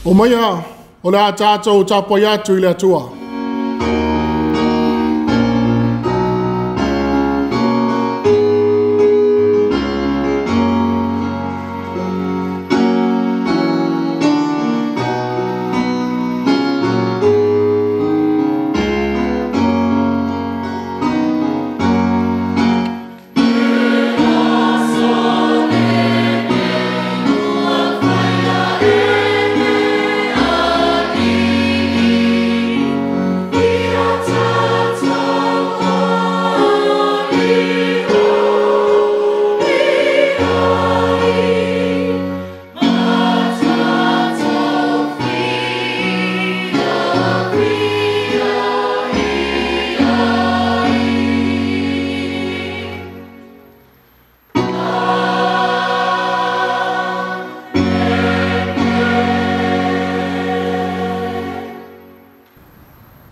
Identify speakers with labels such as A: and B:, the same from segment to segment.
A: O maia o le a tātou tapuai atu i le Atua.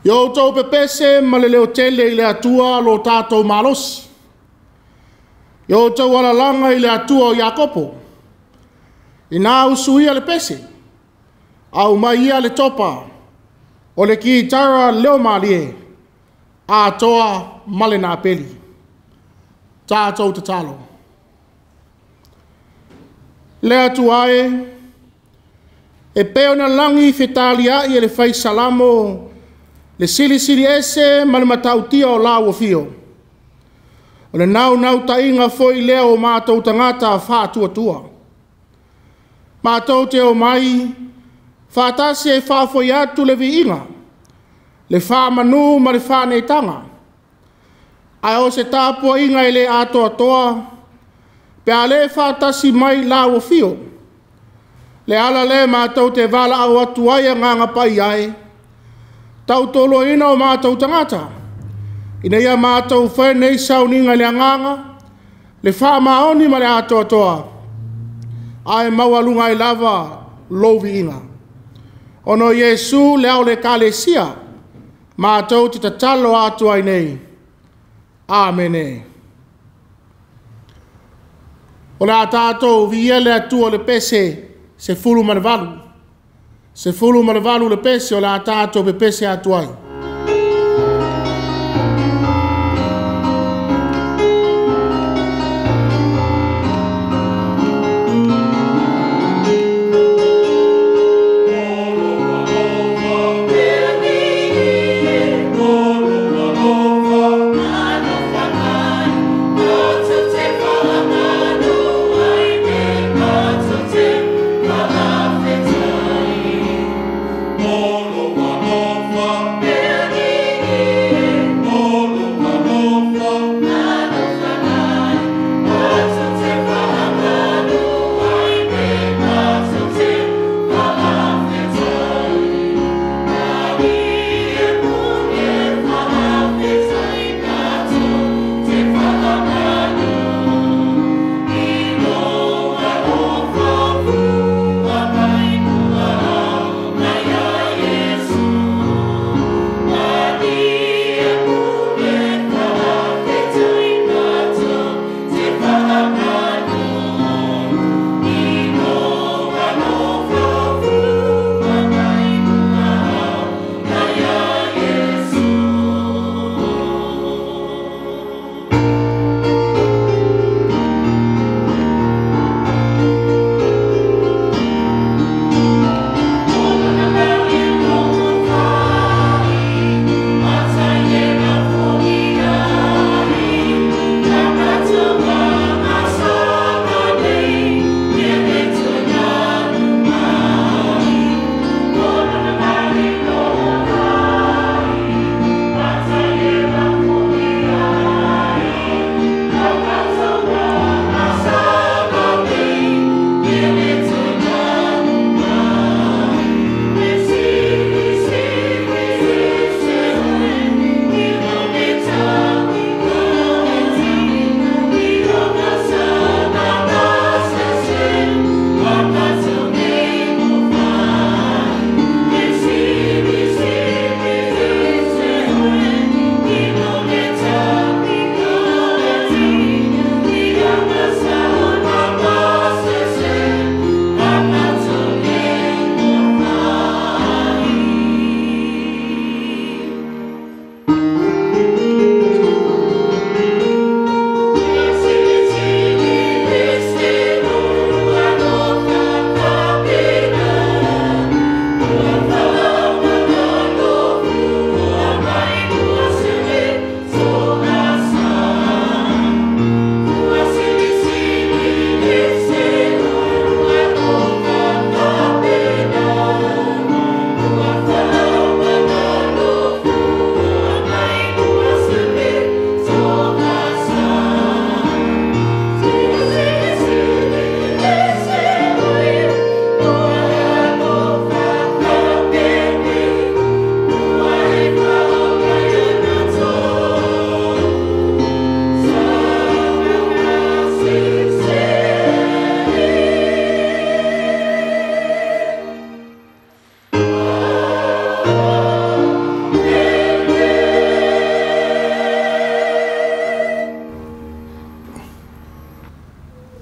A: Ia outou pepese ma le leotele i le Atua lo tātou malosi. Ia outou alalaga i le Atua o Iakopo. Ina usuia le pese, au mai ia le topa, o le kitara leo malie, atoa ma le napeli. Tātou tatalo. Le Atua e, e pei ona lagi fetaliai e le fai salamo, le silisili ese ma le matautia o lau afio. O le naunau tainga foi lea o mātou tagata faatuatua. Mātou te o mai, whātasi e whāwhoi atu le viiga, le whaamanu ma le whāneitanga. Ae o se tāpua inga i le atoa toa, pe a le whātasi mai lau afio. Le ala le mātou te wala au atu ai a nganga pai ai, tautolo ina o mātou tagata. Ina ia mātou whai nei sauninga le anganga, le whaamaoni ma le atoatoa, ae maualuga ai lava lou viiga. Ona o Iesu le ao le Ekalesia, mātou te tatalo atu ai nei. Amene. O le a tātou viia le Atua le pese 18. 18 le pese o le a tātou pepese atu ai.
B: Alofa.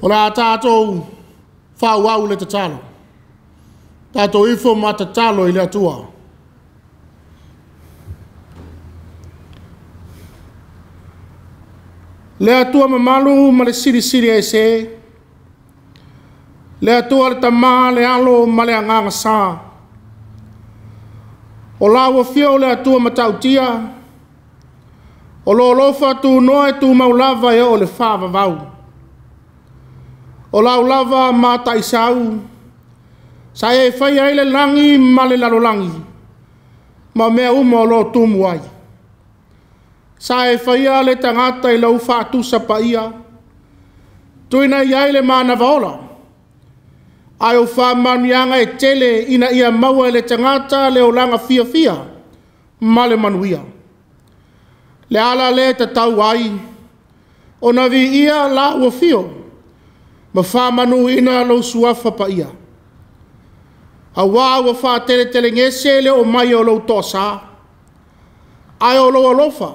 A: O le a tatou faaauau le tatalo. Tatou ifo ma tatalo i le Atua. Le Atua mamalu ma le silisili ese, le Atua le Tama, le Alo ma le Agaga Sa. O lau afio o le Atua matautia, o lo alofa tunoa e tumau lava e oo i le faavavau. O lau lava mataisau, sa e faia ai le lagi ma le lalolagi, ma mea uma o lo o tumu ai. Sa e faia le tagata i lau faatusa paia, tuuina i ai le manava ola, ae o faamanuiaga e tele ina ia maua e le tagata le olaga fiafia ma le manuia. Le ala lea tatau ai ona viia lau afio ma faamanuina lou suafa paia. Aua ua faateletelegese le oo mai o lou toasa, ae o lou alofa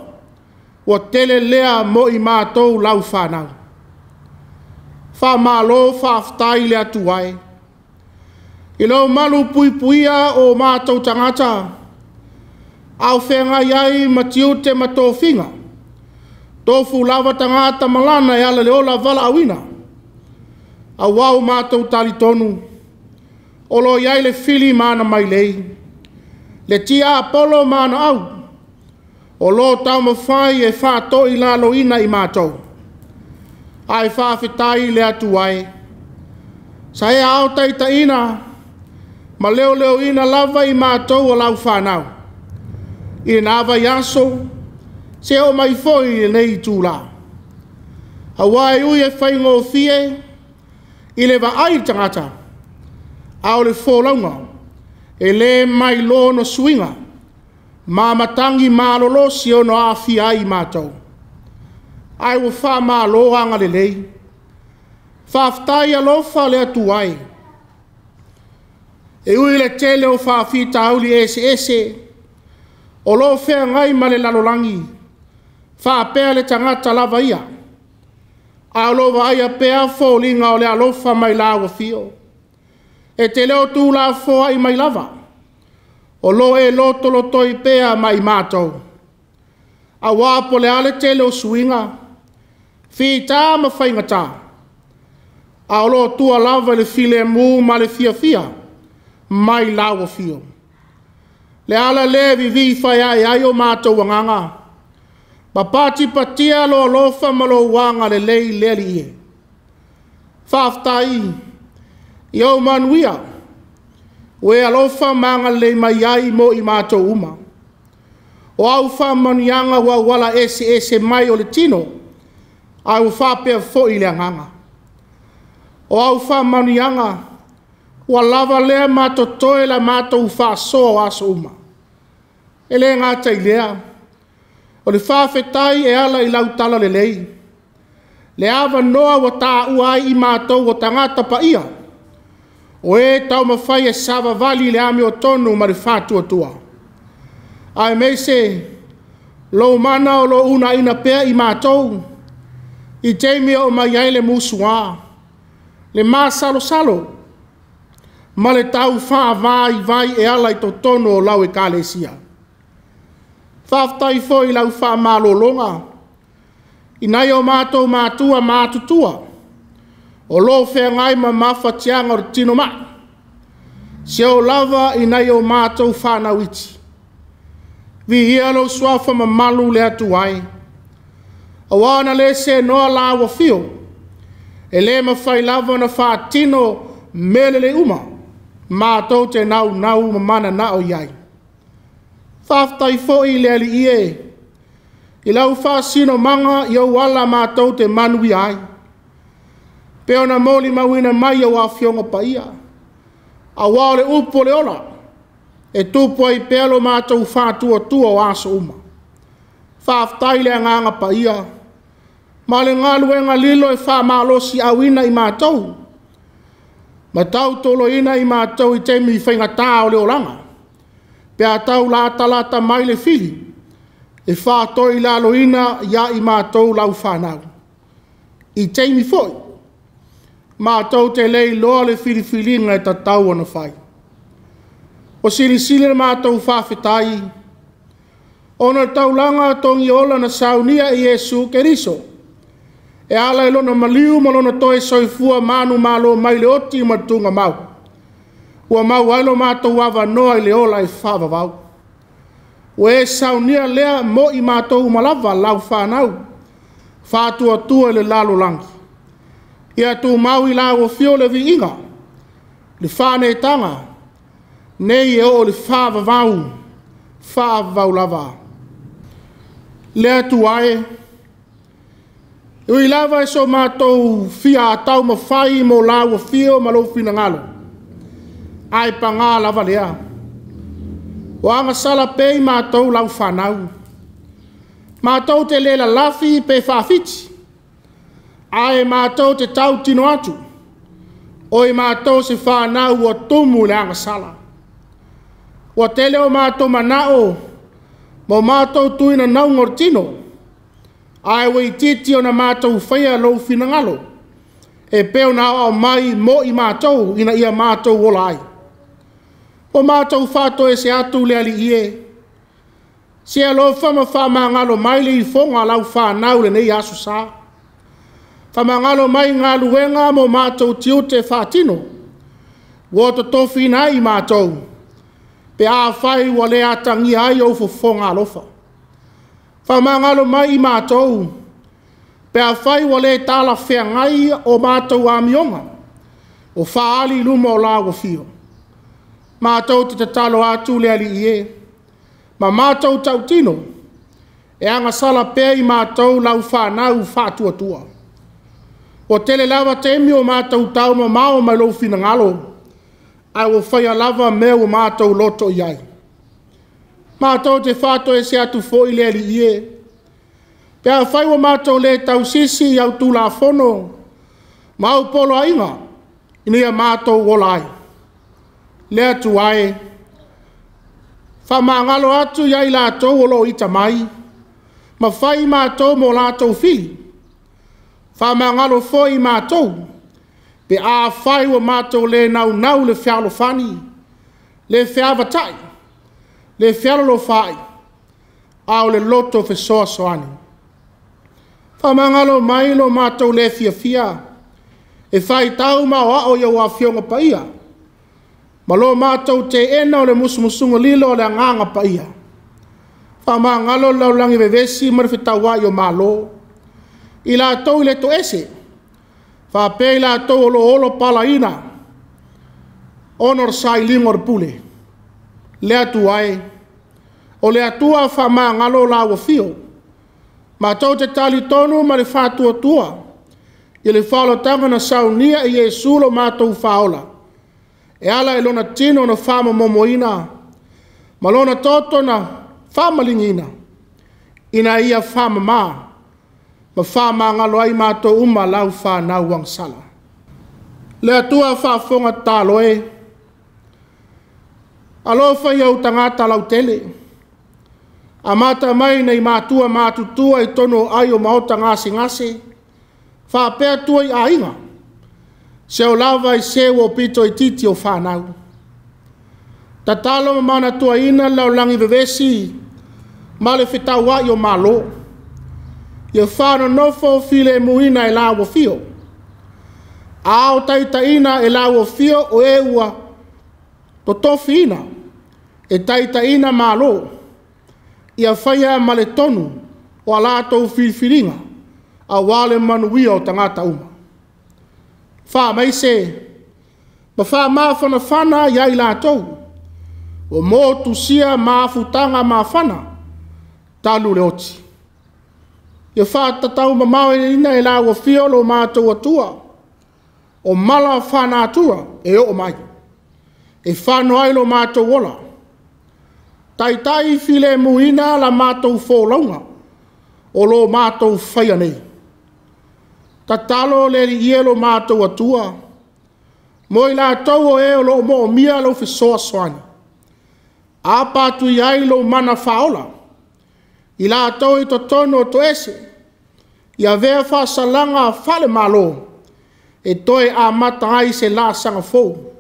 A: ua tele lea mo i matou lau fanau. Faamalo faafetai i le Atua e, i lou malu puipuia o matou tagata, a o feagai ai ma tiute ma tofiga, tofu lava tagata malana e ala le ola valaauina. Aua o matou talitonu, o lo o i ai le fili ma ana mailei, le tiapolo ma ana au, o lo o taumafai e faatoilaloina i matou. Ae faafetai i le Atua e, sa e ao taitaiina ma leoleoina lava i matou o lau fanau, i na vaiaso, se oo mai foi i lenei itula. Aua e ui e faigofie i le vaai i le tagata, a o le folauga, e le mailoa ona suiga, ma matagi malolosi ono aafia ai i matou. Ae ua faamalo agalelei, faafetai alofa le Atua e. E ui i le tele o faafitauli eseese o lo o feagai ma le lalolagi, faapea le tagata lava ia, a o lo o vaaia pea foliga o le alofa mai lau afio. E te le o tuulafoai mai lava, o lo o e lotolotoi pea ma i matou. Aua po o le a le tele o suiga, fita ma faigata, a o lo o tua lava i le filemu ma le fiafia mai lau afio. Le ala lea e vivii faiae ai o matou agaga, ma patipatia lo alofa ma lou agalelei le Alii e. Faafetai i ou manuia, ua e alofa ma agalelei mai ai mo i matou uma. O au faamanuiaga ua auala eseese mai o le tino, ae ua faapea foi le agaga. O au faamanuiaga ua lava lea ma totoe la matou faasoa o aso uma. E le gata i lea, o le faafetai e ala i lau talalelei, le avanoa ua taua ai i matou o tagata paia, o e taumafai e savavali le amiotonu ma le faatuatua. Aemaise lou mana o lo o uunaina pea i matou, i taimi o mai ai le musua, le masalosalo, ma le tau faavaivai e ala i totonu o lau ekalesia. Faafetai foi i lau faamalologa, i nai o matou matua matutua, o lo o feagai ma mafatiaga o le tino mai, se o lava i nai o matou fanau iti. Viia lou suafa mamalu le Atua e, aua na le senoa lau afio, e le mafai lava ona faatino mea lelei uma, matou te naunau ma mananao i ai. Faafetai foi i le Alii e, i lau faasinomaga i ou ala matou te manuia ai, pe ona molimauina mai ou afioga paia, aua o le upu o le ola, e tupu ai pea lo matou faatuatua o aso uma. Faafetai le agaga paia, ma le galuega lilo e faamalosi auina i matou, ma tautoloina i matou i taimi faigata o le olaga, pe a tau latalata mai le fili, e faatoilaloina ia i matou lau fanau. I taimi foi, Mātou te lei loa le filifiliga e tatau ona fai. O silisili le mātou whawhetai, ona taulaga tongi ola na saunia i Iesu Keriso. E ala i lona maliu ma lona toe soifua manu malo mai le oti ma tunga mau. Ua mau ai lo mātou avanoa i le ola e whaavavau. Ua e saunia lea mo i mātou malava lau whanau. Whātua tua le lalo langi. Ia tū mau i la ua fio le viiga. Le whanetanga. Nei e o le whaavavau. Whaavavau lava. Le atu ai. Ui lava e so mātou fia atau mawhai mo la ua fio ma lou finagalo. Ai pangā lava lea. O anga sala pei mātou lau whanau. Mātou te lela lafi pe whaafiti. Ai mātou te tau tino atu. Oi mātou se whanau ua tumu le anga sala. Ua tele o mātou manao, mo mātou tuina naunga o tino. Ai ua ititi o na mātou whaia lou finagalo. E peo na au mai mo i mātou ina ia mātou ola ai. O mātou whāto e se atu le ali ie. Se alofa ma whamangalo mai le ifonga lau whanau le nei aso sa. Whamangalo mai ngā luenga mo mātou tiute whātino. Ua totofina ai mātou. Pe a whai ua le atangia ai au fofonga alofa. Whamangalo mai i mātou. Pe a whai ua le tala wheangai o mātou amionga. O whaali luma o la ua fio. Mātou te tatalo atu le ali ie. Ma mātou tautino. E anga sala pea i mātou lau whanau whātuatua. O tele lava temi o mātou tau mamao mai lou finagalo. Ai o whaia lava mea o mātou loto i ai. Mātou te whāto e se atu fo i le ali ie. Pea whai o mātou le tausisi i au tūla fono. Mau polo ainga. Ina ia mātou ola ai. Le atu ai. Whamangalo atu ia i lātou o lo ita mai. Ma whai mātou mo lātou fili. Whamangalo foi mātou. Pe a whai o mātou le nau nau le whialofani. Le whiavatai. Le whialolo whai. A o le loto fesoa soani. Whamangalo mai lo mātou le fia fia. E whai tau mao ao ia wā fionga paia. Ma lo mātou te ena o le musumusunga lilo o le anganga paia. Whamangalo lau langi vevesi ma le whitawa i o malo. I lātou i le to ese. Whapea i lātou o lo olo palaina. Ono sa i lingo o pule. Le atu ai. O le atua whamangalo la ua fio. Mātou te tali tonu ma le whātua tua. I le whalotanga na saunia i Iesu lo mātou whaola. E ala e lona tino na whama momoina. Ma lona toto na whamalingina. Ina ia whama mā. Ma whamangalo ai mātou uma lau whanau wangsala. Le atua whaafonga talo e. Alofa i au tangata lau tele. A mata mai nei mātua mātutua i tono ai o maota ngase ngase. Whaapea tua i ainga. Se o lava i se o pito i titi o whanau. Tatalo ma mana tua ina lau langi vevesi. Ma le whitawa i o malo. Ia whano nofo file muina e la ua fio. Ao taitaina e la ua fio o e ua totofi ina. E taitaina malo. Ia whaia ma le tonu o a lātou filfilinga. A wale manuia o tangata uma. Wha mai se, ma wha mawhana whana ia i lātou. O mō tusia maafutanga mawhana, talu le oti. Ia wha tatau mamao e ina e la ua fio lo mātou atua. O mala whana atua e o mai. E whano ai lo mātou ola. Taitai file muina la mātou fōlaunga. O lo mātou whaia nei. Tatalo le ri lo mātou atua. Mo i lātou o e o lo mo mia lo fesoa soani. A pātu i ai lo mana whaola. I lātou i totono o to ese. Ia vea whasalanga whale malo. E toe amata ai se laasaga fou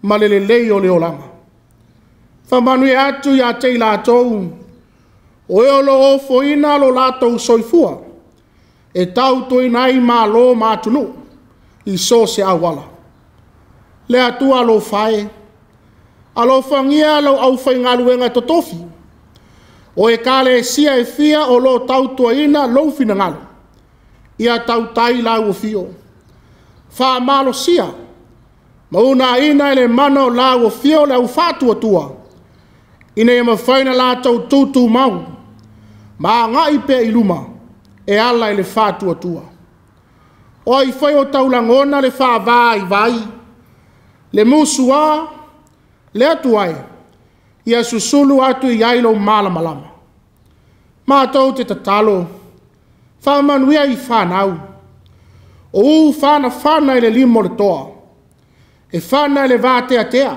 A: ma le lelei o le olaga. Faamanuia atu ia te i latou, o e o lo o ofoina lo latou soifua, e tautuaina ai malo ma atunuu i so o se auala. Le Atua alofa e, alofagia lau aufaigaluega totofi, o ekalesia e fia o lo o tautuaina lou finagalo, ia tautai lau afio, faamalosia ma unaiina e le mana o lau afio le au faatuatua, ina ia mafai ona latou tutumau ma agai pea i luma e ala i le faatuatua. O ai foi o taulagona le faavaivai, le musua, le Atua e, ia susulu atu i ai lou malamalama. Matou te tatalo, faamanuia i fanau, o u fanafana i le lima o le toa, e fana i le vateatea,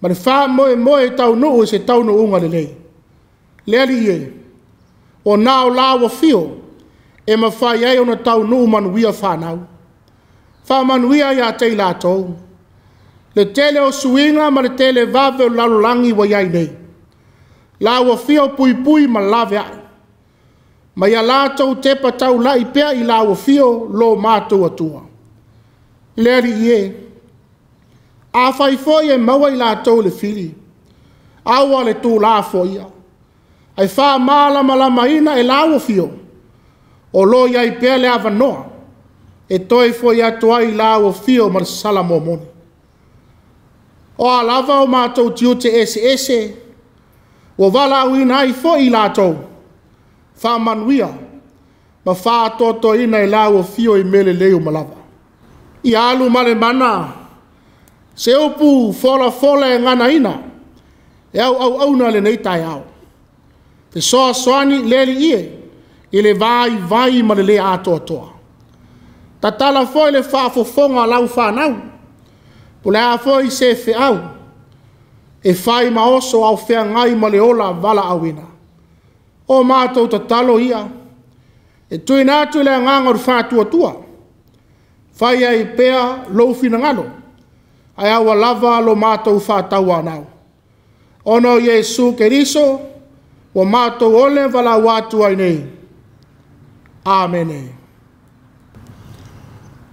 A: ma le faamoemoe e taunuu i se taunuuga lelei. Le Alii e, o na o lau afio e mafai ai ona taunuu manuia fanau. Faamanuia ia te i latou, le tele o suiga ma le tele vave o le lalolagi ua i ai nei. Lau afio puipui ma laveai, ma ia latou tepa taulai pea i lau afio lo matou Atua. Le Alii e, afai foi e maua i latou le fili, aua le tuulafoaia, ae faamalamalamaina e lau afio, o lo o i ai pea le avanoa e toe foi atu ai i lau afio ma le sala momoli. O a lava o matou tiute eseese, ua valaauina ai foi i latou, faamanuia ma faatoatoaina e lau afio i mea lelei uma lava. Ia alu ma le mana, se upu folafola e ganaina, e auauauna lenei taeao. Fesoasoani le Alii e, i le vaivai ma le le atoatoa. Tatala foi le faafofoga a lau fanau, po o le a foi se feau, e fai ma oso ao feagai ma le ola valaauina. O matou tatalo ia, e tuuina atu le agaga o le faatuatua, fai ai pea lou finagalo, ae aua lava lo matou faatauanau. Ona o Iesu Keriso, ua matou ole valaau atu ai nei. Amene.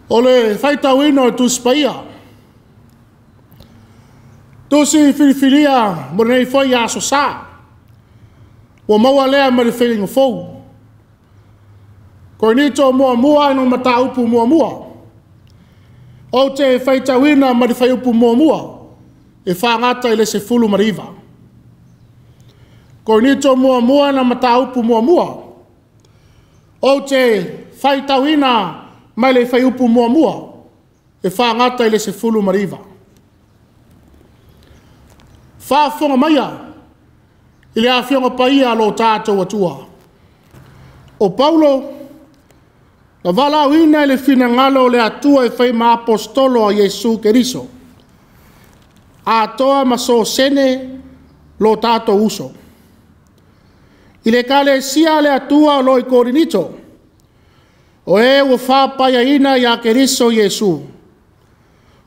A: O le faitauina o le Tusi Paia, Tusi filifilia mo lenei foi Aso Sa, ua maua lea ma le filiga fou. Korinito muamua i mataupu muamua. Ou te faitauina ma le fuaiupu muamua e faagata i le 19. Korinito muamua na mataupu muamua. Ou te faitauina mai le fuaiupu muamua e faagata i le 19. Faafofoga maia i le afioga paia lo tatou Atua. O Paulo na valaauina i le finagalo o le Atua e fai ma apostolo a Iesu Keriso, atoa ma sosene lo tatou uso. I le ekalesia a le Atua o lo i Korinito, o e ua faapaiaina ia Keriso Iesu,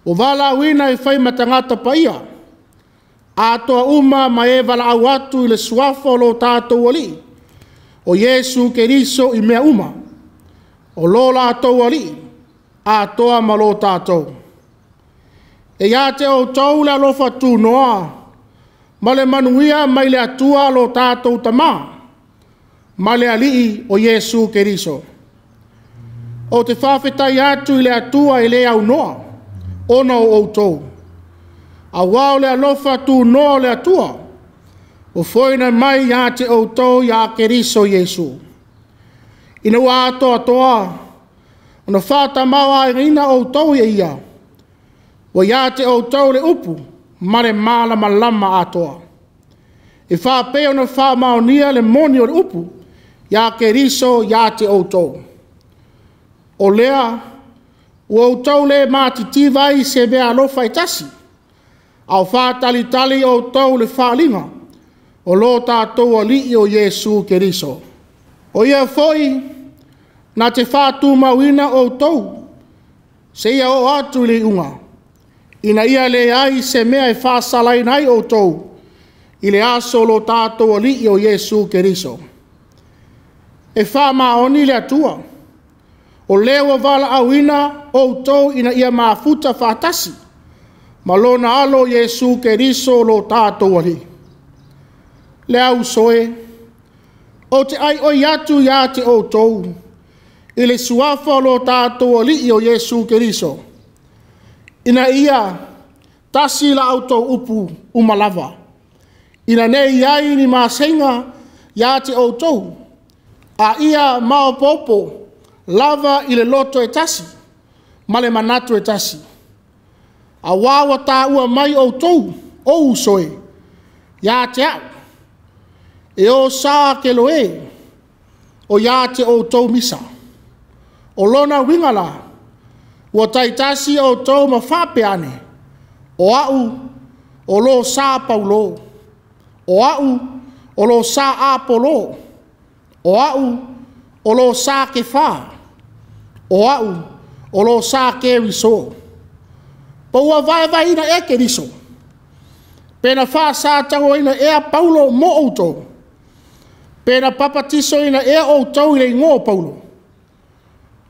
A: ua valaauina e fai ma tagata paia, atoa uma ma e valaau atu i le suafa o lo tatou Alii, o Iesu Keriso i mea uma, o lo latou Alii, atoa ma lo tatou. E ia te outou le alofa tunoa, ma le manuia mai le Atua lo tatou Tamā, ma le Alii o Iesu Keriso. O te faafetai atu i le Atua e le aunoa, ona o outou. Auā o le alofa tunoa o le Atua, ua foina mai ia te outou ia Keriso Iesu. Ina ua atoatoa, ona faatamaoaigaina outou e ia, ua ia te outou le upu ma le malamalama atoa. E faapea ona faamaonia le moni o le upu ia Keriso ia te outou. O lea, ua outou le matitiva ai se mea alofa e tasi, ao faatalitali outou le faaliga o lo tatou Alii o Iesu Keriso. O ia foi na te faatumauina outou Seia oo atu i le iuga, ina ia leai se mea e faasalaina ai outou i le aso o lo tatou Alii o Iesu Keriso. E faamaoni le Atua, o le ua valaauina outou ina ia mafuta faatasi ma lona Alo o Iesu Keriso lo tatou Alii. Le au uso e, ou te aioi atu ia te outou i le suafa o lo tatou Alii o Iesu Keriso, ina ia tasi la outou upu uma lava, ina ne i i ai ni maseiga ia te outou, a ia maopoopo lava i le loto e tasi ma le manatu e tasi. Auā ua taua mai outou, o uso e, ia te au, e o sa Keloe o ia te outou misa. O lona uiga la, ua taitasi outou ma faapea ane, o au o lo sa Paulo, o au o lo sa Apolo, o au o lo sa Kefa, o au o lo sa Keriso. Po ua vaevaeina ea Keriso? Pe na faasatauaina ea Paulo mo outou? Pe na papatisoina ea outou i le igoa o Paulo?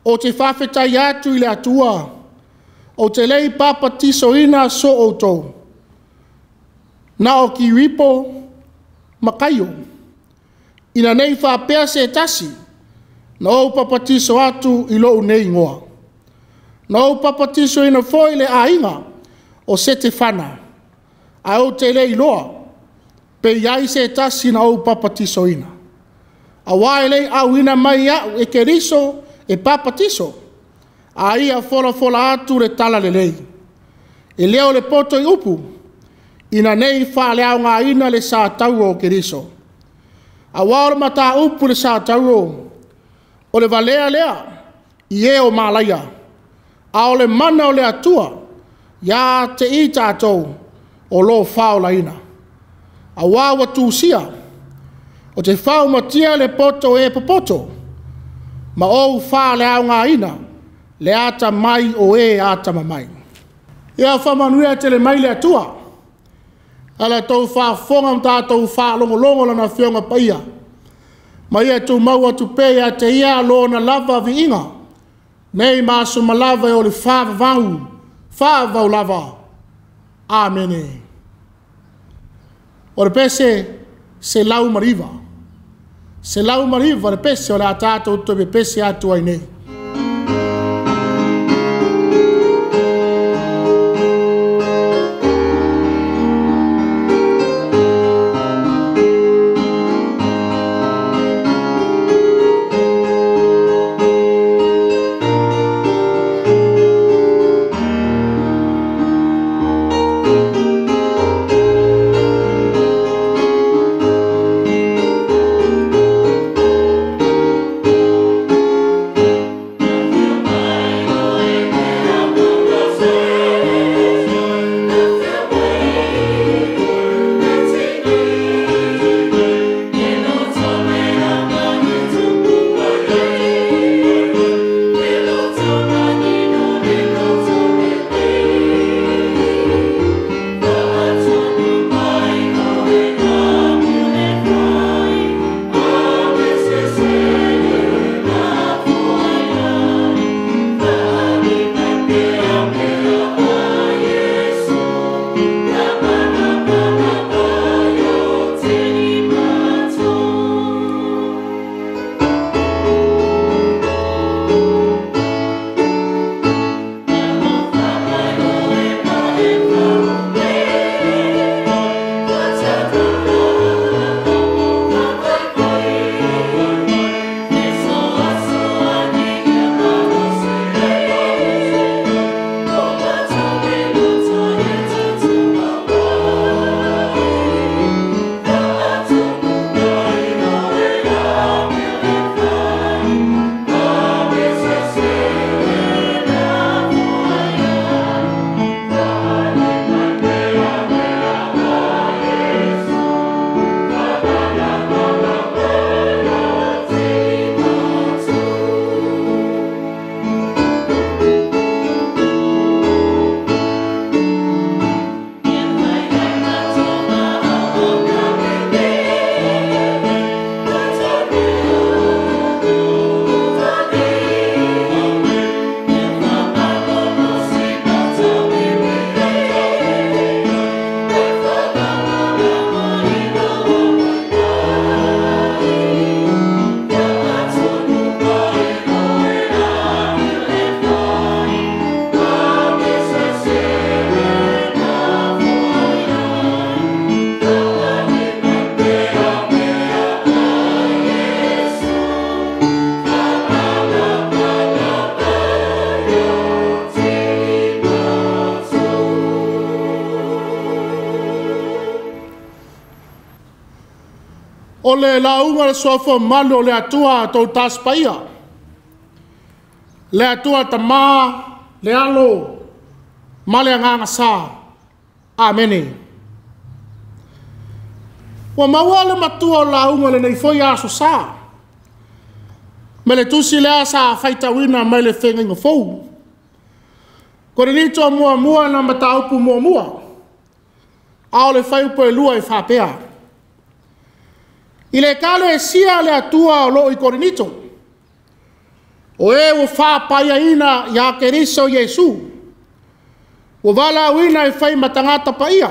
A: Ou te faafetai atu i le Atua, ou te le i papatisoina so outou, na o Kiripo ma Kaio, ina ne i faapea se tasi na ou papatiso atu i lou nei igoa. Na ou papatisoina foi le aiga o Setefana, ae ou te le iloa pe i ai se tasi na ou papatisoina. Auā e le i auina mai au e Keriso e papatiso, a ia folafola atu le talalelei. E le o le poto i upu, ina ne i faaleaogaina le satauro o Keriso. Auā o le mataupu i le satauro, o le valea lea i e o malaia, a o le mana o le Atua ia te i tatou o lo o faaolaina. Auā ua tusia, ou te faumatia le poto o e popoto, ma ou faaleaogaina le atamai o e atamamai. Ia faamanuia tele mai le Atua i la outou faafofoga ma tatou faalogologo i Lana Afioga Paia, ma ia tumau atu pea ia te Ia Lona lava viiga, nei ma aso uma lava e oo i le faavavau, faavavau lava. Amene. O le pese 109, 109 le pese o le a tatou toe pepese atu ai nei. O le lauga le suafa malu o le Atua tau taspaia. Le Atua tamā, le alo, ma le agaga sa. Amene. Ua maua le matua o lauga lenei foi aso sa. Me le tusi lea sa faitauina mai le feagaiga fou. Korinito muamua na mataupu muamua. A o le fuaiupu e 2 e faapea. I le Ekalesia le Atua o loo i Korinito, o e ua faapaiaina ia Keriso Iesu, ua valaauina e fai ma tagata paia,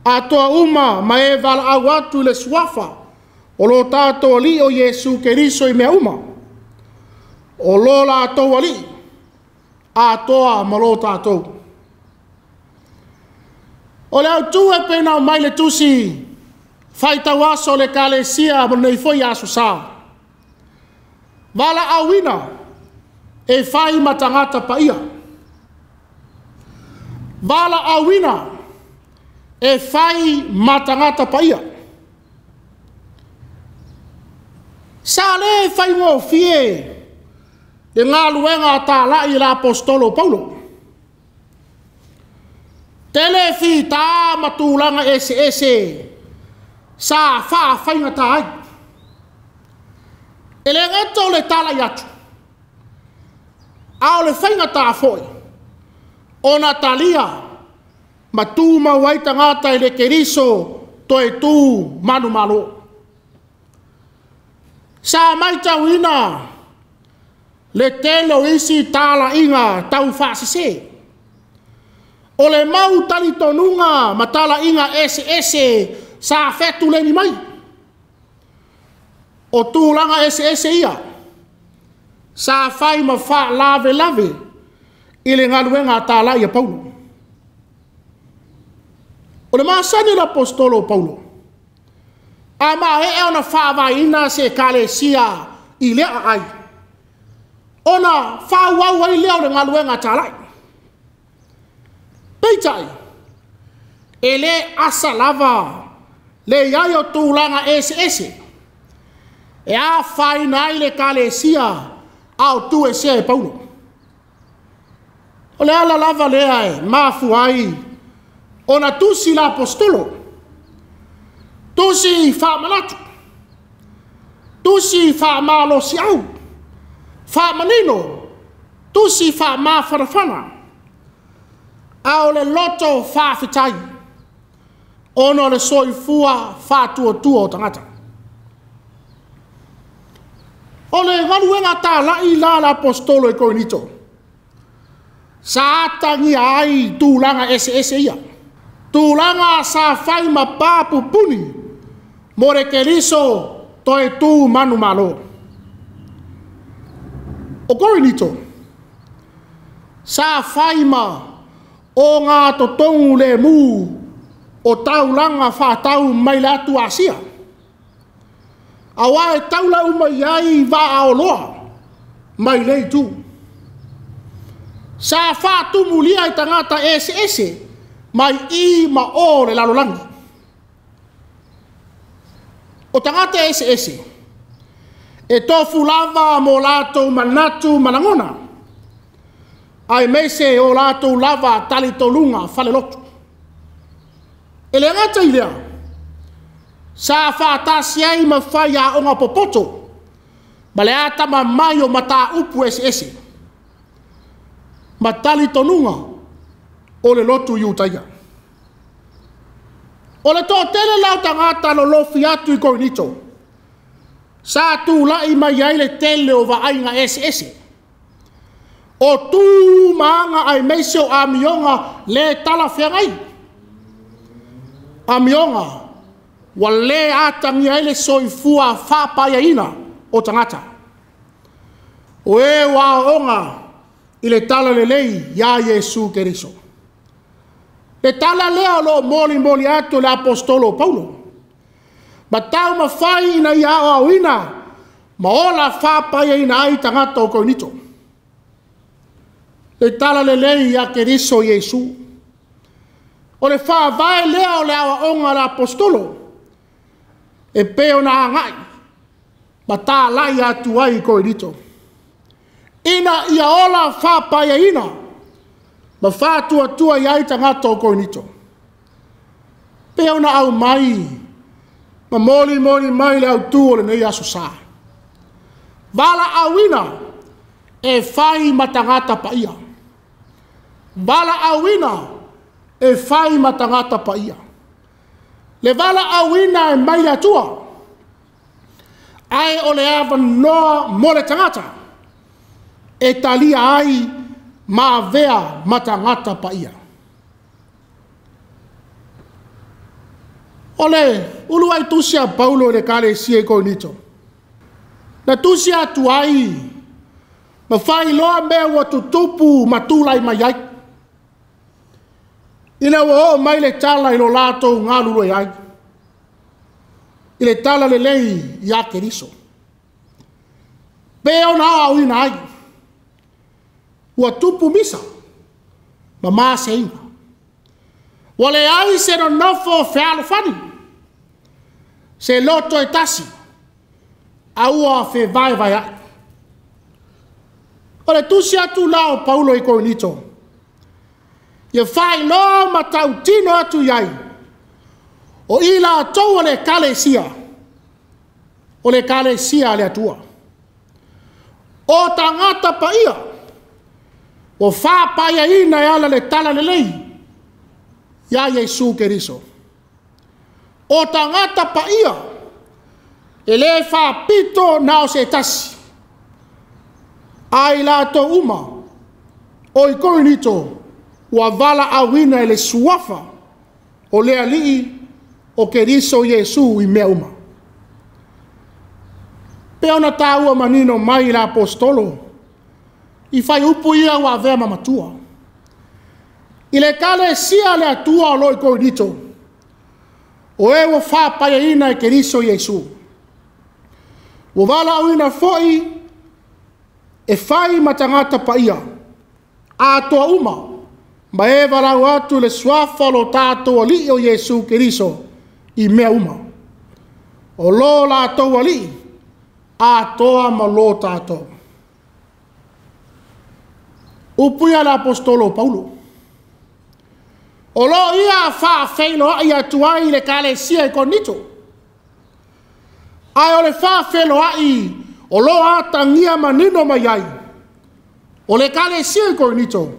A: atoa uma ma e valaau atu i le suafa o lo tatou Alii o Iesu Keriso i mea uma, o lo latou Alii, atoa ma lo tatou. O le autu e pei ona aumai le tusi faitau aso le Ekalesia mo lenei foi aso sa. Valaauina e fai ma tagata paia. Valaauina e fai ma tagata paia. Sa le faigofie le galuega a talai i le apostolo Paulo. Tele fita ma tulaga eseese sa faafaigata ai. E le gata o le talai atu, a o le faigata foi, ona talia ma tumau ai tagata i le Keriso toe tu manumalo. Sa matauina le tele o isi talaiga tau faasese. O le mau talitonuga ma talaiga eseese sa fetuleni mai. O tulaga eseese ia, sa fai ma faalavelave i le galuega a talai a Paulo. O le masani o le apostolo o Paulo, a maea ona faavaeina se ekalesia i lea aai, ona faaauau ai lea o le galuega a talai. Peitai, e le asa lava le i ai o tulaga eseese e afaina ai le ekalesia a o tu esea e Paulo. O le ala lava lea e mafua ai ona tusi le apostolo, tusi faamanatu, tusi faamalosiau, faamanino, tusi faamafanafana, a o le loto faafetai, ona o le soifua faatuatua o tagata. O le galuega talai la le apostolo i Korinito, sa atagia ai tulaga eseese ia. Tulaga sa fai ma papupuni mo le Keriso toe tu manumalo. O Korinito, sa fai ma o ngā totongu le mu o taulanga whātau mai le atu Asia. Awa e taula uma iai vaa o loa mai lei tu. Sa whātumulia i tangata ese ese mai i ma o le lalolangi. O tangata ese ese e tofu lava mo lātou manatu manangona. Ai meise o lātou lava talitolunga falelotu. E le ngata i lea, sa whātasi ai ma whai a onga popoto, ma le atama mai o mata upu ese ese. Ma talitonunga o le lotu i utaia. O le tōtele lau tangata lo lofi atu i Korinito, sa tūlai mai ai le tele o vaaiga ese ese. O tū maanga ai meise o amionga le tala feagai. Amionga, ua le atangia ai le soifua whāpaiaina o tangata. O e waonga i le tala lelei ia Iesu Keriso. Le tala lea o lo moli moli atu le apostolo Paulo. Ma tau mawhai ina ia o auina, ma ola whāpaiaina ai tangata o Korinito. Le tala lelei ia Keriso Iesu. O le whaavae lea o le awaonga le apostolo. E pei ona agai ma talai atu ai i Korinito. Ina ia ola faapaiaina ma faatuatua i ai tagata o Korinito. Pe ona aumai ma molimoli mai le autu o lenei aso sa. Valaauina e fai ma tagata paia. Valaauina e fai ma tagata paia. Le valaauina e mai le Atua. Ae o le avanoa mo le tagata e talia ai ma avea ma tagata paia. O le uluai tusi a Paulo i le ekalesia i Korinito. Na tusi atu ai ma faailoa mea ua tutupu ma tulai mai ai. Ina ua oo mai le tala i lo latou galulue ai. I le tala lelei ia Keriso. Pe ona aoaoina ai. Ua tupu misa ma maseiga. Ua leai se nonofo fealofani. Se loto e tasi. A ua fevaevaeai. O le tusi atu la o Paulo i Korinito. Ia faailoa ma tautino atu i ai. O i latou o le ekalesia. O le ekalesia a le Atua. O tagata paia. Ua faapaiaina e ala le tala lelei. Ia Iesu Keriso. O tagata paia. E le faapito na o se tasi. Ai latou uma. O i Korinito. Ua valaauina e le suafa. O le alii o Keriso Iesu i mea uma. Pe ona tāua manino mai le apostolo. I fai upu ia ua avea ma matua. I le ekalesia le Atua o lo i Korinito. O e ua faapaiaina e Keriso Iesu. Ua valaauina foi e fai ma tagata paia. Atoa uma. Ma e valaau atu le suafa lo tātou alii o Iesu Keriso i mea uma. O lo latou alii, atoa ma lo tātou. Upu ia le apostolo Paulo. O lo ia faafeiloai atu ai le ekalesia i Korinito. Ae o le faafeiloai o lo atagia manino mai ai. O le ekalesia i Korinito.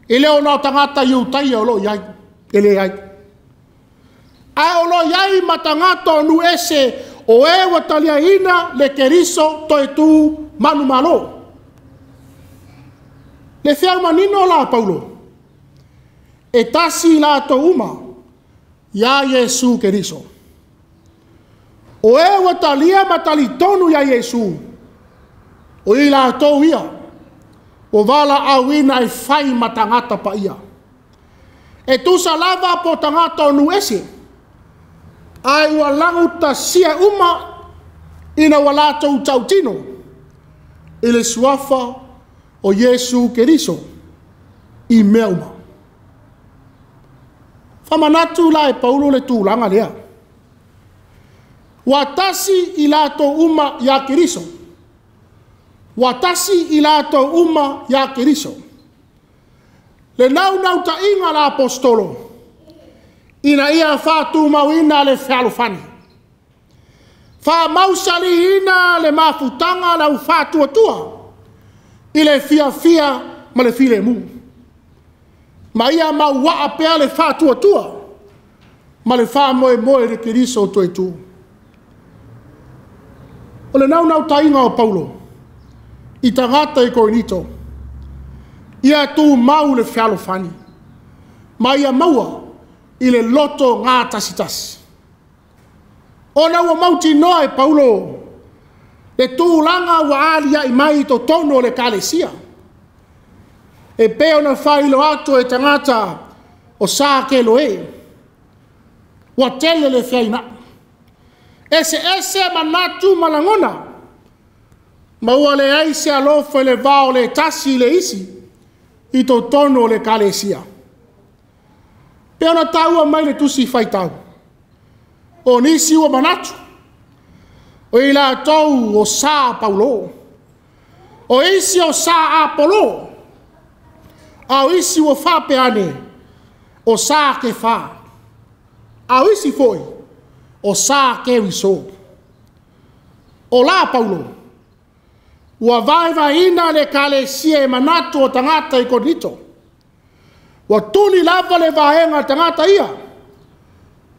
A: E le o nao tagata Iutaia o lo iai. E le ai. Ae o lo iai ma tagata o nu ese o e ua taliaina le Keriso toe tu manu malo. Le feau manino la Paulo. E tasi latou uma ia Iesu Keriso. O e ua talia ma talitonu ia Iesu. O i latou ia. O valaauina e fai ma tagata paia. E tusa lava po tagata o nu ese. Ai ua lagutasia uma ina ua latou tautino. I le suafa o Iesu Keriso i mea uma. Whamanatu la e Paulo le tūlanga lea. Ua tasi i latou uma ia Keriso. Ua tasi i latou uma ia Keriso. Le naunau tainga la apostolo. Ina ia whātūmauina le fealofani. Whāmausaliina le mafutanga la uwhātuatua. I le fiafia ma le filemu. Ma ia mauaa pea le whātuatua. Ma le whāmoemoe le Keriso toe tū. O le naunau tainga o Paulo. I tagata i Korinito. Ia tū mau le fealofani. Ma ia maua i le loto ngā tasi tasi. Ona ua mautinoa e Paulo. Le tūlanga ua aliai mai i totonu o le ekalesia. E pe ona whailo atu e tagata o sa ke loe. Ua tele le feaina. Ese ese manatu malangona. Ma ua le ai se alofa i le vao le tasi le isi. I totonu o le ekalesia. Pe ona taua mai le tusi faitau. O nisi ua manatu. O i latou o sa Paulo. O isi o sa Apolo. A o isi ua faapea o sa Kefa. A o isi foi o sa Keriso. O la Paulo, ua vaevaeina le ekalesia e manatu o tagata i Korinito. Ua tuli lava le vaega a tagata ia,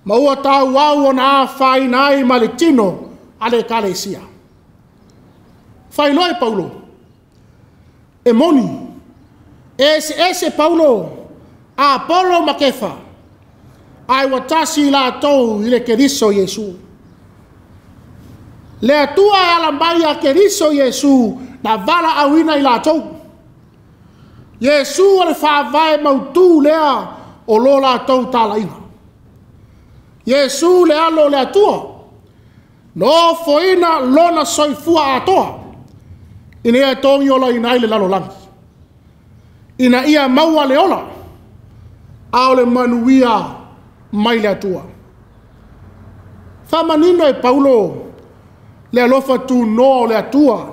A: ma ua tauau ona afaina ai ma le tino a le ekalesia. Faailoa e Paulo, e moni, e eseese Paulo, Apolo ma Kefa, ae ua tasi latou i le Keriso Iesu. Le Atua e ala mai ia Keriso Iesu na valaauina i latou. Iesu o le faavae mautu lea o lo latou talaiga. Iesu le alo o le Atua, na ofoina lona soifua atoa, ina ia togi olaina ai le lalolagi, ina ia maua le ola, a o le manuia mai le Atua. Faamanino e Paulo le alofa tunoa o le Atua.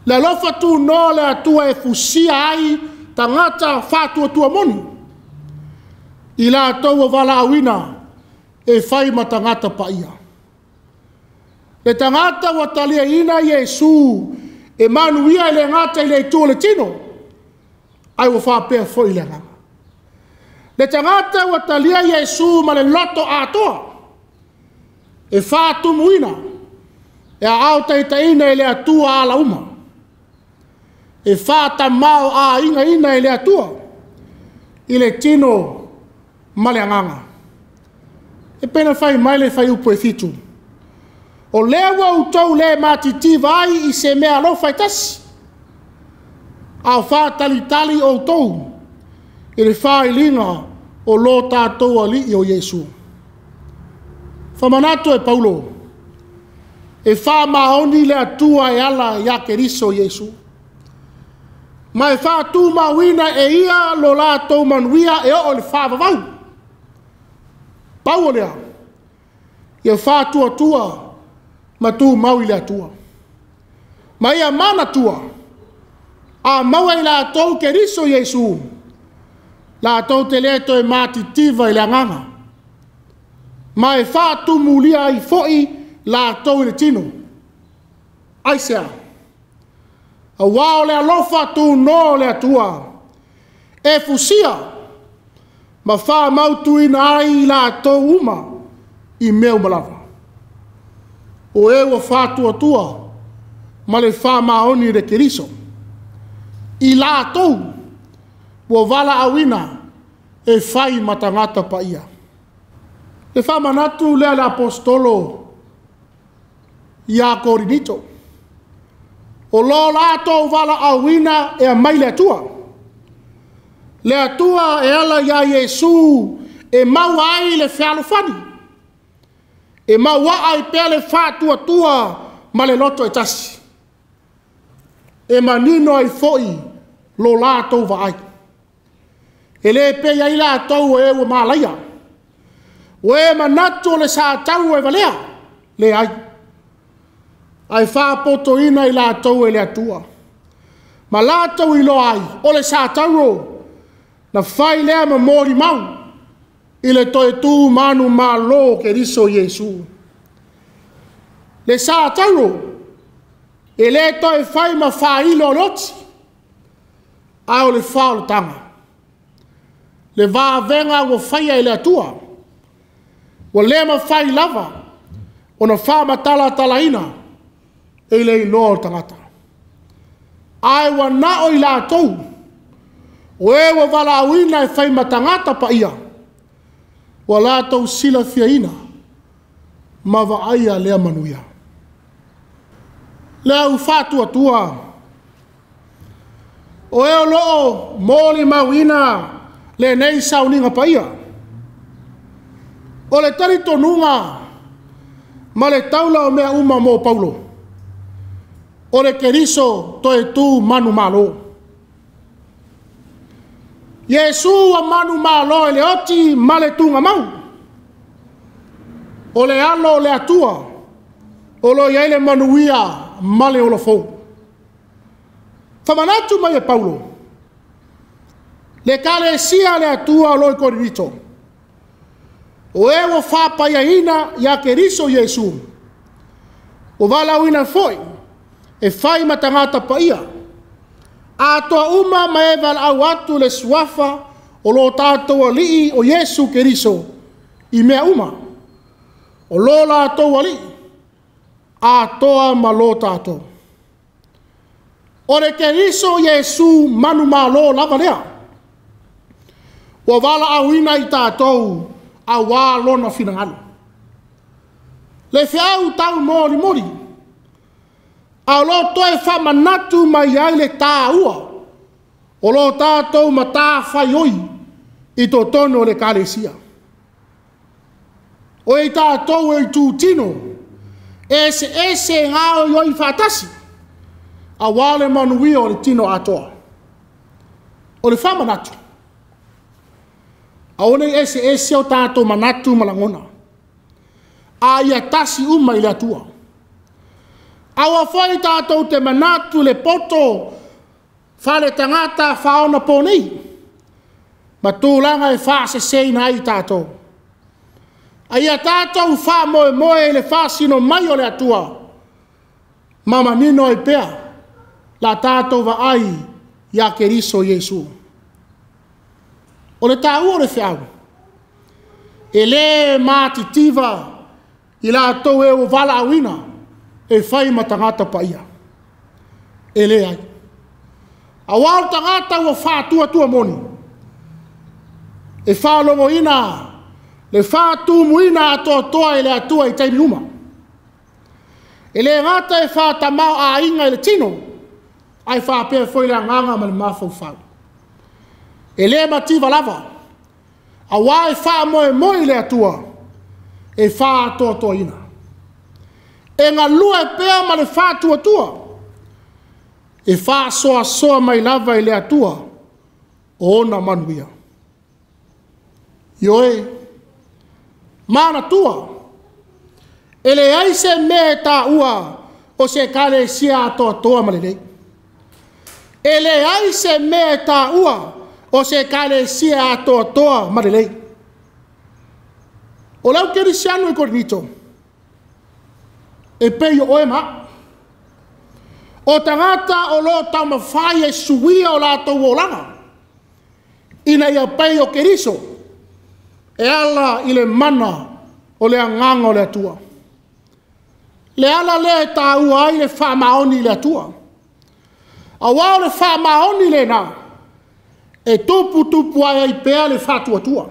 A: Le alofa tunoa o le Atua e fusia ai tagata faatuatua moni, i latou o valaauina e fai ma tagata paia. Le tagata ua taliaina Iesu e manuia i le gata i le itu o le tino, ai ua faapea foi le agaga. Le tagata ua talia Iesu ma le loto atoa, e faatumuina, e aao taitaina i le Atua ala uma, e faatamao aigaina i le Atua, i le tino ma le agaga. E pena fai mai le fai upu e 7. O lea ua outou le matitiva ai i se mea alofa e tasi, a o faatalitali outou i le failiga o lo tatou alii o Iesu. Famanatu e Paulo, e faamaoni le Atua e ala ia Keriso Iesu. Ma e faatumauina e ia lo latou manuia e oo i le faavavau. Pau o lea, ia faatuatua ma tumau i le Atua. Ma ia manatua, a maua i latou Keriso Iesu, latou te le toe matitiva i le agaga. Ma e faatumulia ai foi latou i le tino. Aisea, aua o le alofa tunoa o le Atua, e fusia ma faamautuina ai i latou uma i mea uma lava. O e ua faatuatua ma le faamaoni i le Keriso, i latou ua valaauina e fai ma tagata paia. Le faamanatu lea le apostolo ia Korinito, o lo latou valaauina e aumai le Atua. Le Atua e ala ia Iesu e maua ai le fealofani, e maua ai pea le faatuatua ma le loto e tasi, e manino ai foi lo latou vaai. E le pei ai latou e ua malaia, o e manatu o le sa tau e valea, le ai. Ai faapotoina i latou e le Atua. Ma latou iloa ai, o le sa tau na fai lea ma molimau, i le toe tu manu malo Keriso Iesu. Le sa tau, e le toe fai ma faailo o le oti, a o le faolataga. Le vavega ua faia e le Atua, ua le mafai lava ona faamatalatalaina e le iloa o le tagata. Ae ua nao i latou, o e ua valaauina e fai ma tagata paia, ua latou silafiaina ma vaaia lea manuia. Le au faatuatua, o e o loo molimauina lenei sauniga paia. O le talitonuga ma le taula o mea uma mo Paulo, o le Keriso toe tu manu malo. Iesu ua manu malo e le oti ma le tugamau. O le alo o le Atua, O lo i ai le manuia ma le ola fou. Whamanatu mai e Paulo. Le kalesia le Atua o lo i Korinito. O e ua whāpaiaina ia Keriso Iesu. O walauina foi e whai matangata paia. Atoa uma ma e walau atu le suafa o lo tātou alii o Iesu Keriso i mea uma. O lo lātou alii atoa ma lo tātou. O le Keriso Iesu manu malo lava lea. Ua wala auina i tātou a wā lona finangalo. Le whiau tau mori mori. A lo toe whamanatu mai ai le tāua. O lo tātou matā whaioi i tō tono le kalesia. O i tātou e tūtino. E se ese ngā oi whātasi. A wā le manuia o le tino atoa. O le whamanatu. A one ese ese o tātou manatu malangona. A ia tasi uma i le Atua. Aua foi tātou te manatu le poto whale tangata whaona pōnei. Ma tūlanga e whaseseina ai tātou. A ia tātou wha moe moe le whasino mai o le Atua. Ma manino ai pea la tātou va ai ia Keriso Iesu. O le tāua o le whiau. E le mātitiva i lātou e o wala awina e whai matangata paia. E le ai. A wao tangata ua whātua tua moni. E whālongo ina le whātumuina atoa toa e le Atua i taimi uma. E le ngata e whātamau a inga i le tino, ai whāpea foi le anganga ma le mawhauwhau. E le mativa lava, a wā e whā moe moe i le Atua, e whātoa toa ina. E ngā lua e pea ma le whātua tua, e whāsoa soa mai lava i le Atua, o ona manuia. Ioe, mana tua, e le ai se mea e tā ua o se kalesia atoa toa ma le lei. E le ai se mea e tā ua o se kalesia atoa toa ma le lei. O lau kerisiano i Korinito, e pei o oe ma. O tangata o lo taumawhai e suia o lātou olanga, ina ia pei o Keriso, e ala i le mana o le anganga o le Atua. Le ala lea e tāua ai le whaamaoni i le Atua. A wā o le whaamaoni le nā, e tupu tupu ai ai pea le whātuatua.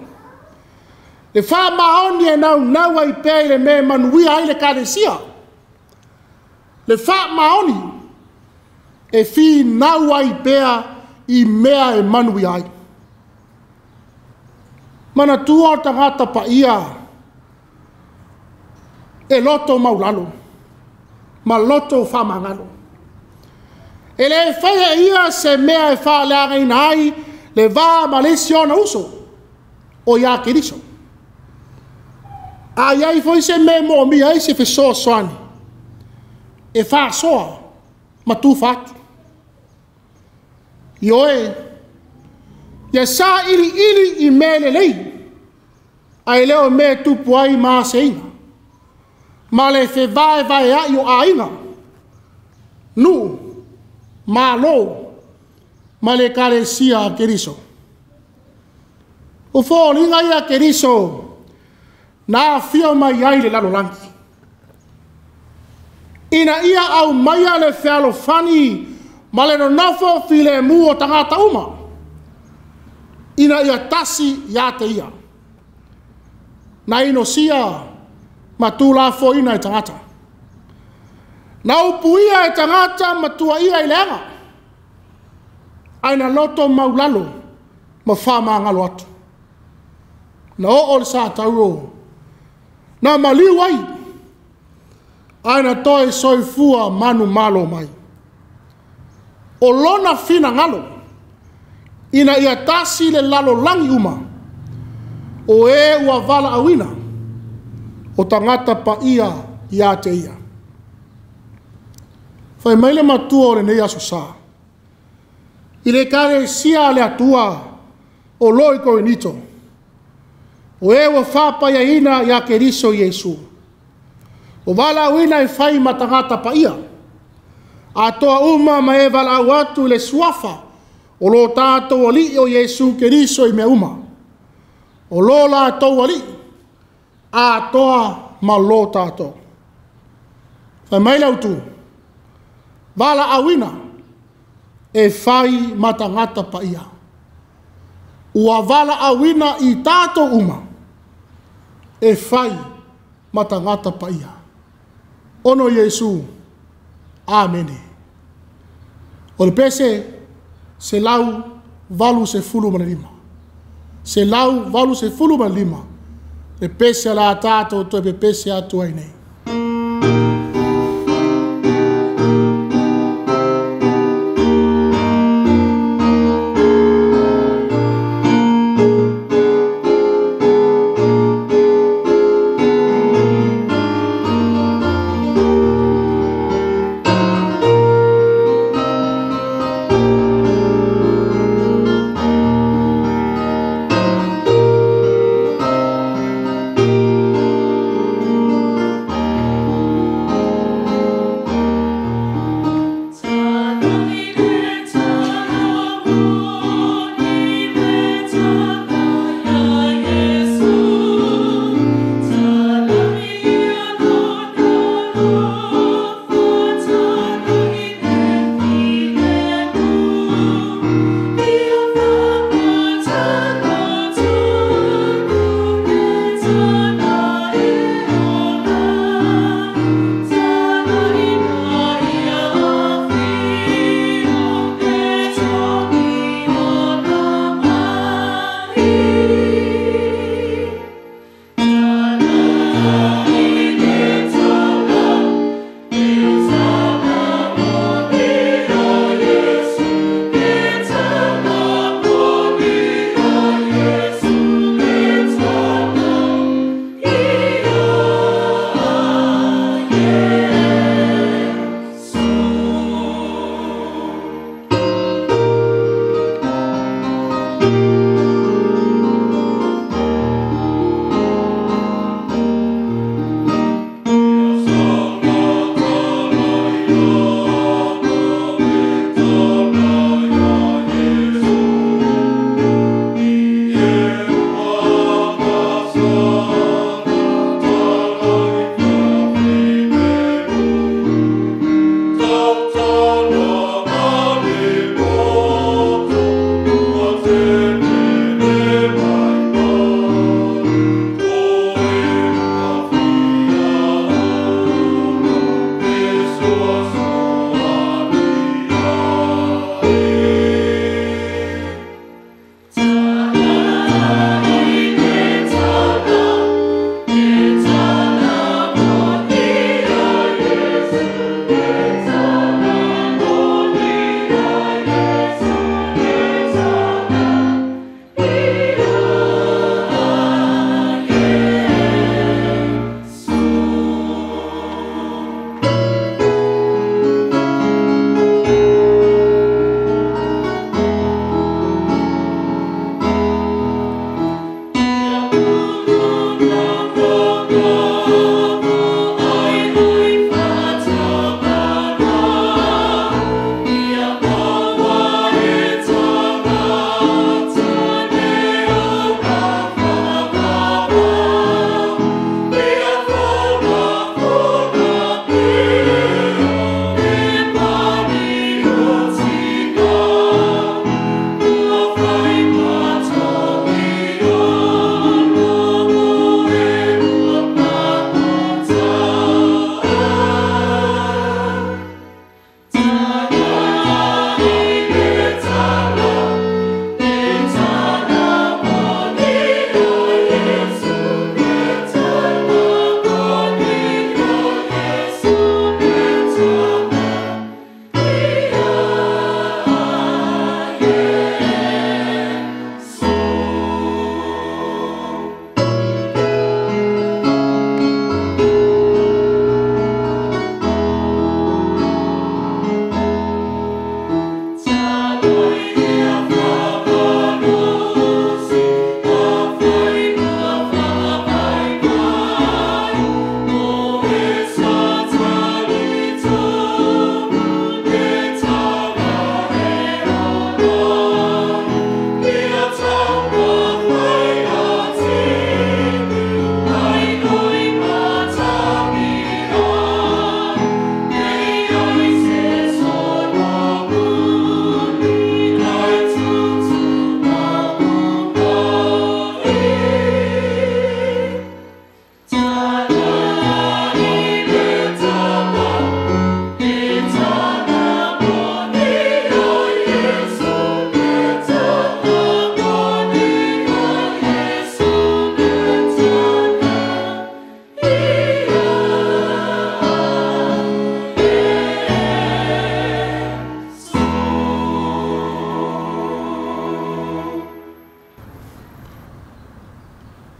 A: Le whaamaoni e nau nau ai pea i le me manuia ai le kalesia. Le whaamaoni e whii nau ai pea i mea e manuia ai. Mana tua o tangata paia e loto maulalo, ma loto whamangalo. E le whaia ia se mea e whaaleanga ina ai le vā malesi ona uso o ia Keriso. A iai foi se mea mo mia ai se fesoa soani e whaasoa ma tū whatu. Ioe, ia sa ili ili i mea le lei, a e leo mea tupu ai maa se inga. Ma le fe vae vae ai o ainga, nu, malo, ma le kalesia a Keriso. O fōlinga ia Keriso, nā whio mai ai le lalolangi. Ina ia au maia le fealofani ma le nonofo file mu o tangata uma. Ina ia tasi ia te ia. Na inosia ma tūlafo ina e tangata. Na upuia e tangata ma tua ia i leanga. Aina loto maulalo ma whamangalo atu. Na o o le sa tauro. Na maliu ai. Aina toi soifua manu malo mai. O lona fina ngalo. Ina ia tasi le lalo langi uma. O e ua vala awina. O tangata pa ia ia te ia. Fai mai le matua o lenei aso sa. I le ekalesia a le Atua o lo o i Korinito, o e ua faapaiaina ia Keriso Iesu, ua valaauina e fai ma tagata paia, atoa uma ma e valaau atu i le suafa o lo tatou Alii o Iesu Keriso i mea uma, o lo latou Alii, atoa ma lo tatou. Fai mai le autu, valaauina e fai ma tagata paia. Ua valaauina i tatou uma e fai ma tagata paia. Ono Iesu, Amene. O le pese, 185. 185, le pese o le a tatou toe pepese atu ai nei.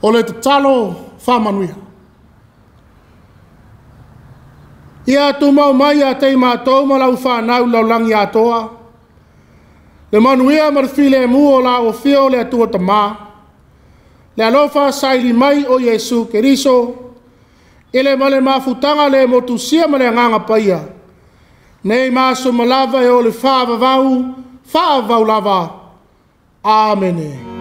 A: O le tatalo faamanuia. Ia tumau mai ia te i matou ma lau whanau laulangi atoa. Le manuia ma le filemu o la o fia o le Atua Tama. Le alofa saili mai o Iesu Keriso. Ele ma le mafutaga le motusia ma le agaga paia. Nei maso malava e o le whaavavau, whaavavau lava. Amene.